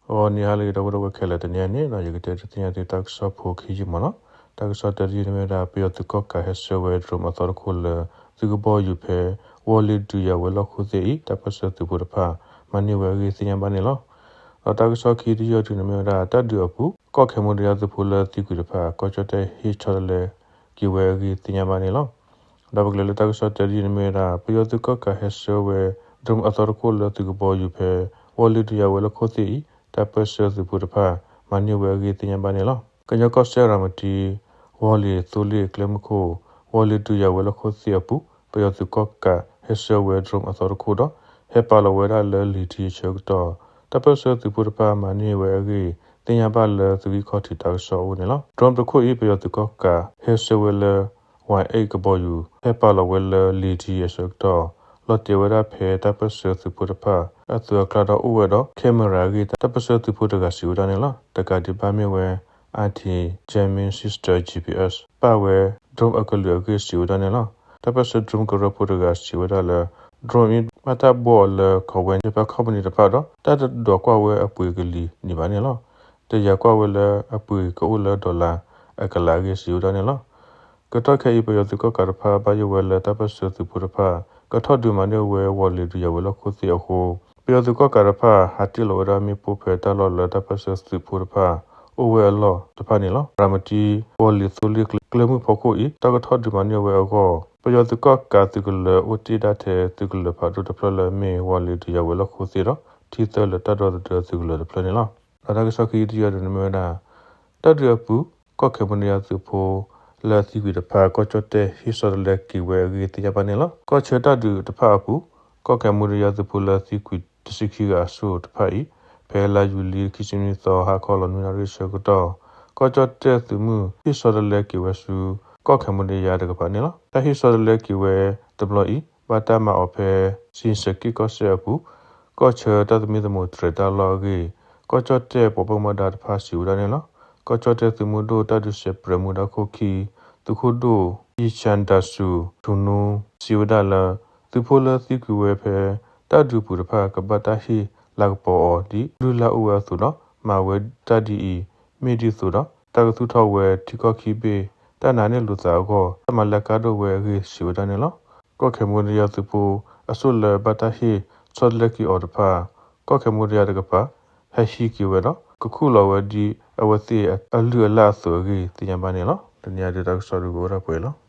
ဂီၤနံၤဟါလၢအဂ့ၤ ဒီပုၢ်ဝဲၢ်ခဲလၢာ်, တနံၤအံၤန့ၣ် ယကတဲဒုးသ့ၣ်ညါသုတၢ်ကစီၣ်ဖိခံယုၢ်မးလီၤ. တၢ်ကစီၣ်တၢတယုၢ်န့ၣ်မ့ၢ်ဝဲဒၣ် ပယီၤသုးကီၣ်ကးဟဲဆှၢဝဲ drone အသီတခိၣ်လၢ သုးကဘီယူၤဖဲ ဝီၤလ့ၤဒုးယၤဝဲၤလီၢ်ခိၣ်သ့ၣ်အံၤ တၢ်ပၢၢ်ဆၢသုးဖိတဖၣ် မၤန့ၢ်ဝဲအဂ့ၢ်သ့ၣ်ညါဘၣ်န့ၣ်လီၤ. ဒီးတၢ်ကစီၣ်ခံတယုၢ်အံၤန့ၣ်မ့ၢ်ဝဲဒၣ် တၢ်ဒုးအပူၤ ကီၢ်ခဲၣ်မူဒါယၤသုးဖိလၢသံကွံာ်တဖၣ် ကီၢ်ကၠီၣ်တဲၣ်ဟ့ၣ်ဆီတလဲက့ၤဝဲအဂ့ၢ်သ့ၣ်ညါဘၣ်န့ၣ်လီၤ. ဒီးပကလဲၤလၢတၢ်ကစီၣ်တၢတယုၢ်န့ၣ်မ့ၢ်ဝဲဒၣ် ပယီၤသုးကီၣ်ကးဟဲဆှၢဝဲ drone အသီတခိၣ်လၢသုးကဘီယူၤဖဲ ဝီၤလ့ၤဒုးယၤဝဲၤလီၢ်ခိၣ်သ့ၣ်အံၤ တၢ်ပၢၢ်ဆၢသုးဖိတဖၣ် မၤန့ၢ်ဝဲအဂ့ၢ်သ့ၣ်ညါဘၣ်န့ၣ်လီၤ. ကညီကီၢ်စဲၣ်ရၤမတံ ဝီၤလ့ၤသိလ့ၣ်ကျဲမုၢ်ခိၣ် ဝီၤလ့ၤဒုးယၤဝဲၤလီၢ်ခိၣ်သ့ၣ်အပူၤ ပယီၤသုးကီၣ်ကးဟဲဆှၢဝဲ drone အသီတခိၣ်ဒီး ဟဲပာ်လီၤဝဲဒၣ်လၢလံာ်ထံအဆၢကတီၢ် တၢ်ပၢၢ်ဆၢသုးဖိတဖၣ်မၤန့ၢ်ဝဲအဂ့ၢ် သ့ၣ်ညါဘၣ်လၢသုးဂံၢ်ခီၣ်ထံးတၢ်ကစီၣ်အအိၣ်န့ၣ်လီၤ. drone တခိၣ်အံၤ ပယီၤသုးကီၣ်ကးဟဲဆှၢဝဲလၢ ဝဲအ့ၣ်ကဘီယူၤ ဟဲပာ်လီၤဝဲလၢလံာ်ထံအဆၢကတီၢ် လီၤတဲာ်ဝဲဒၣ်ဖဲတၢ်ပၢၢ်ဆၢသုးဖိတဖၣ် အသုးအကျါဒီးအိၣ်ဝဲဒီး camera အဂ့ၢ် တၢ်ပၢၢ်ဆၢသုးဖိတဂၤစံးဝဲဒၣ်န့ၣ်လီၤ. တကးဒံးဘၣ်မ့ၢ်ဝဲ Anti-Jamming System GPS ပၣ်ဝဲ drone အကလုာ်အဂ့ၢ်စံးဝဲဒၣ်န့ၣ်လီၤ. တၢ်ပၢၢ်ဆၢ drone ကရၢဖိတဂၤစံးဝဲဒၣ်လၢ drone အံၤ ဘၣ်တၢ်ဘှီအီၤလၢ ခီဝဲ Japan company တဖၣ်ဒီး တၢ်တဒိးကွၢ်ဝဲအပှ့ၤကလံၤန့ၣ်ဘၣ်န့ၣ်လီၤ. တယာ်ကွၢ်ဝဲလၢအပှ့ၤကအိၣ်လၢ dollar အကလးအဂ့ၢ်စံးဝဲဒၣ်န့ၣ်လီၤ. ကတီၢ်ခဲအံၤ ပယီၤသုးကီၣ်ကးတဖၣ် ဘၣ်ယိၣ်ဝဲလၢတၢ်ပၢၢ်ဆၢသုးဖိတဖၣ် ကထီၣ်ဒုးမၤန့ၢ်ဝဲဝီၤလ့ၤဒုးယၤဝဲၤလီၢ်ခိၣ်သ့ၣ်အဃိ ပယီၤသုးကီၣ်ကးတဖၣ် ဟးတ့ၢ်လီၤဝဲဒၣ်မ့ၣ်ပိၢ်ဖဲတၢ်လီၢ်လၢတၢ်ပၢၢ်ဆၢသုးဖိတဖၣ် အိၣ်ဝဲအလီၢ်တဖၣ်န့ၣ်လီၤ. ရၤမတံ ဝီၤလ့ၤသိလ့ၣ်ကျဲမုၢ်ဖီခိၣ်အံၤ တၢ်ကထီၣ်ဒုးမၤန့ၢ်ဝဲအဂီၢ် ပယီၤသုးကီၣ်ကးသုးကလၢၤအိၣ်တ့ၢ်ဒၣ်ထဲသုးကလၢၤဖးဒိၣ်တဖျၢၣ်လၢအမ့ၢ်ဝီၤလ့ၤဒုးယၤဝဲၤလီၢ်ခိၣ်သ့ၣ်ဒီး ထံသၢလၢတၢ်ဒီသဒၢသုးကလၢၤတဖျၢၣ်န့ၣ်လီၤ. ဒီးတၢ်ကစီၣ်ခံတယုၢ်န့ၣ်မ့ၢ်ဝဲဒၣ် တၢ်ဒုးအပူၤ ကီၢ်ခဲၣ်မူဒါယၤသုးဖိလၢအသံကွံာ်တဖၣ် ကီၢ်ကၠီၣ်တဲၣ်ဟ့ၣ်ဆီတလဲက့ၤဝဲအဂ့ၢ်သ့ၣ်ညါဘၣ်န့ၣ်လီၤ. ကီၢ်ဆၢတၢ်ဒုးတဖၣ်အပူၤ ကီၢ်ခဲၣ်မူဒါယၤသုးဖိလၢသံကွံာ်တဆံခံဂၤအစိၤတဖၣ်အံၤ ဖဲလါယူၤလံခံဆံနွံသီ ဟါခီလီၤနွံနၣ်ရံၣ်ဆၢကတီၢ် ကီၢ်ကၠီၣ်တဲၣ်သုးမုၢ်ဟ့ၣ်ဆီတလဲက့ၤဝဲဆူ ကီၢ်ခဲၣ်မူဒါယၤတကပၤန့ၣ်လီၤ. တၢ်ဟ့ၣ်ဆီတလဲက့ၤဝဲတဘျီအံၤ ဘၣ်တၢ်မၤအီၤဖဲ စံစက့ၣ်ကီၢ်စဲၣ်အပူၤ ကီၢ်ဆၢတၢ်သမံသမိးတြဲၤတၢ်လီၢ်အဂ့ၢ် ကီၢ်ကၠီၣ်တဲၣ်ပှၤဘၣ်မူဘၣ်ဒါတဖၣ်စံးဝဲဒၣ်န့ၣ်လီၤ. ကီၢ်ကၠီၣ်တဲၣ်သုးမုၢ်ဒိၣ်တၢ်ဒုးစဲးပြဲးမူဒါခိၣ်ခံ သုးခိၣ်ဒိၣ် ယံၣ်ဆၣ်ဒၤစူၤ ထူနူ စံးဝဲဒၣ်လၢ သုးဖိလၢသံကွံာ်ဝဲဖဲ တၢ်ဒုးပူၤတဖၣ် ကဘၣ်တၢ်ဟ့ၣ်လၤကပီၤအီၤ ဒ်လုၢ်လၢ်အိၣ်ဝဲအသိးဒီး မၤဝဲတၢ်ဒ်အံၤ မ့ၢ်ဒ်သိးဒီး တၢ်ကသူၣ်ထီၣ်ဝဲထံကီၢ်ခံဘ့ၣ် တၢ်နာ်န့ၢ်လိာ်သးအဂီၢ် တၢ်မၤလၢကါဒိၣ်ဝဲအဂ့ၢ် စံးဝဲဒၣ်န့ၣ်လီၤ. ကီၢ်ခဲၣ်မူဒါယၤသုးဖိ အစိၣ်လၢဘၣ်တၢ်ဟ့ၣ်ဆီတလဲက့ၤအီၤတဖၣ် ကီၢ်ခဲၣ်မူဒါယၤတကပၤ ဟဲဟံးက့ၤဝဲဒီး ကခူၣ်လီၤဝဲဒ်အဝဲသ့ၣ်အလုၢ်အလၢ်အသိးအဂ့ၢ် သ့ၣ်ညါဘၣ်န့ၣ်လီၤ. တနံၤအံၤဒုးတၢ်ကစီၣ်ဒုးကအိၣ်ဒၣ်ပှဲၤလီၤ.